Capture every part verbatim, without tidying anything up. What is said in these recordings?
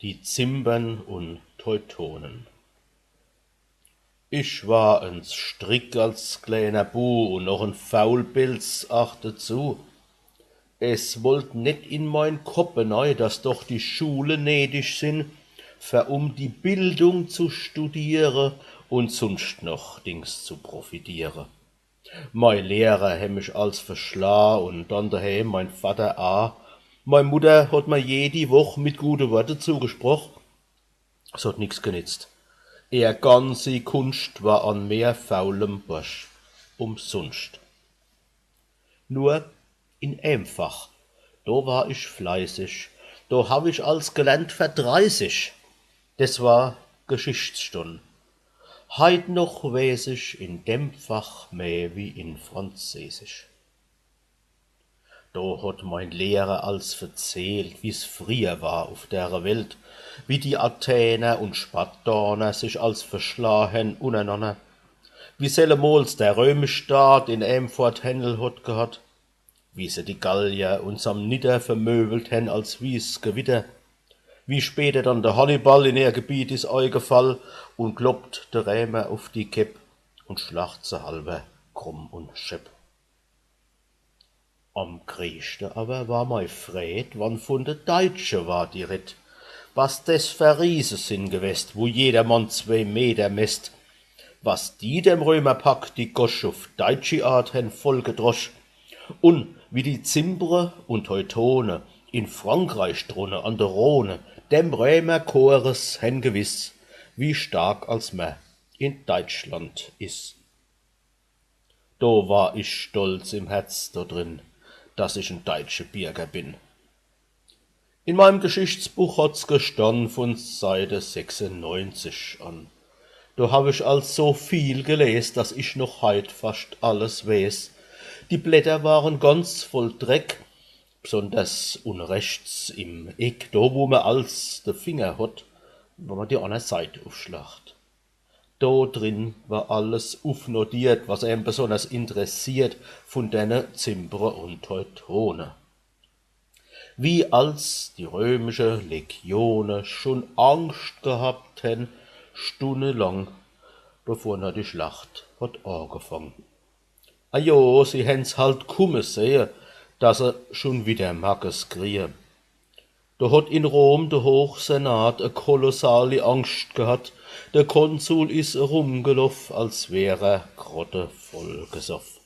Die Zimbern un Teutonen. Ich war en Strick als kleener Bu un noch en Faulpelz ach dezu. Es wollt net in mein Kopp enei, dass doch die Schule nedisch sin, fer um die Bildung zu studiere un sunscht noch Dings zu profitiere. Mei Lehrer hen mich als verschla un dann deheem mein Vatter a. Mei Mutter hot mer jedi Woch mit gute Worte zugesproch. S hot nix genitzt. Ehr ganzi Kunscht war an mehr faulem Borsch umsunscht. Nur in eem Fach, do war ich fleißig, do hab ich als gelernt fer dreißig. Des war Geschichtsstunn. Heit noch weeß ich in dem Fach mehr wie in Franzeesisch. Do hot mein Lehrer als verzählt, wie's frieher war uf dere Welt, wie die Athener un Spartaner sich als verschla hen unnernanner, wie sellemols der römisch Staat in eem fort Händel hot gehat, wie se die Gallier un Samniter vermöbelt hen als wie's Gewitter, wie später dann der Hannibal in ehr Gebiet is eigefall un kloppt de Römer uf die Kepp un schlacht se halwer krumm un schepp. Am greeschte awer war mei Freed, wann vun de Deitsche war die Red. Was des fer Riese sin gewest, wo jedermann zwee Meter messt. Was die dem Römerpack die Gosch uf deitschi Art hen vollgedrosch. Un wie die Zimbere un Teutone in Frankreich drunne an de Rhone dem Römerchores hen gewiss, wie stark als mer in Deitschland is. Do war ich stolz im Herz do drin, dass ich en deitsche Bierger bin. In meim Geschichtsbuch hot's gestann vun Seite sechsundneunzig an. Do hab ich als so viel gelest, dass ich noch heit fascht alles wees. Die Blätter waren ganz voll Dreck, besonders unne rechts im Eck, do wo mer als de Finger hot, wann mer die anner Seit ufschlacht. Do drin war alles ufnotiert, was em besonders interessiert vun denne Zimbere un Teutone. Wie als die römische Legione schun Angscht gehabt hen, stunnelang, bevor na die Schlacht hot agefang. Ajo, sie hen's halt kumme sehe, dass se schun widder Mackes kriehe. Do hot in Rom de Hochsenat e kolossali Angscht gehat. De Konsul is erumgeloff, als wär er grottevoll gesoff.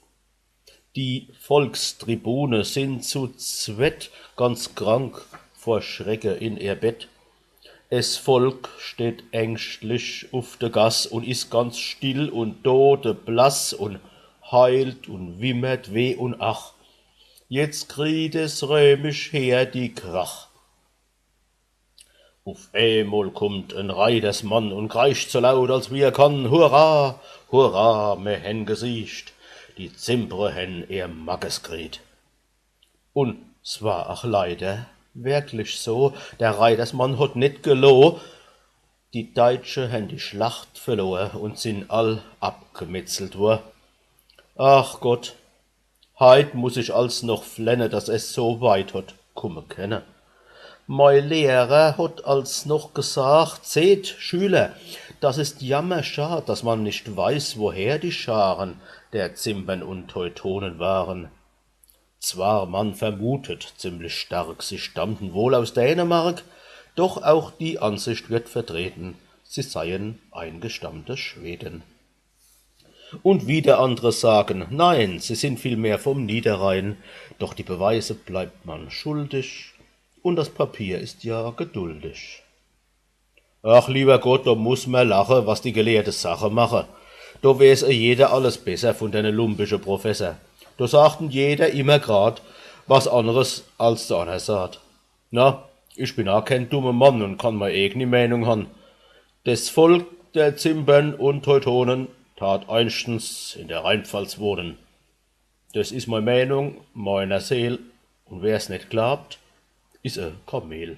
Die Volkstribune sin zu zwett ganz krank vor Schrecke in ihr Bett. Es Volk steht ängschtlich uf de Gass un is ganz still un dodeblass un heilt un wimmert weh un ach. Jetzt kriegt es römisch Heer die Krach. Uf eemol kummt en Reitersmann un kreischt so laut, als wie er kann: „Hurra, hurra, mir hen gesiegt, die Zimbere hen ihr Mackes kriegt.“ Un s war ach leider werklich so, der Reitersmann hot net geloh, die Deitsche hen die Schlacht verlor un sin all abgemetzelt wor. Ach Gott, heit muss ich als noch flenne, dass es so weit hot kumme kenne. Mei Lehrer hot als noch gesacht: „Seht, Schüler, das ist jammerschad, dass man nicht weiß, woher die Scharen der Zimbern und Teutonen waren. Zwar man vermutet ziemlich stark, sie stammten wohl aus Dänemark, doch auch die Ansicht wird vertreten, sie seien eingestammte Schweden.“ Und wieder andere sagen: „Nein, sie sind vielmehr vom Niederrhein. Doch die Beweise bleibt man schuldig, und das Papier ist ja geduldig.“ Ach, lieber Gott, do muss mer lache, was die Gelehrte Sache mache. Do weeß e jeder alles besser vun denne lumpische Professer. Do sagt en jeder immer grad was anneres, als de anner sagt. Na, ich bin a keen dumme Mann und kann mei egni Meenung han. Des Volk der Zimbern und Teutonen tat einstens in der Rheinpfalz wohnen. Des is mei Meenung, meiner Seel, und wer's net glaubt, is e Kameel.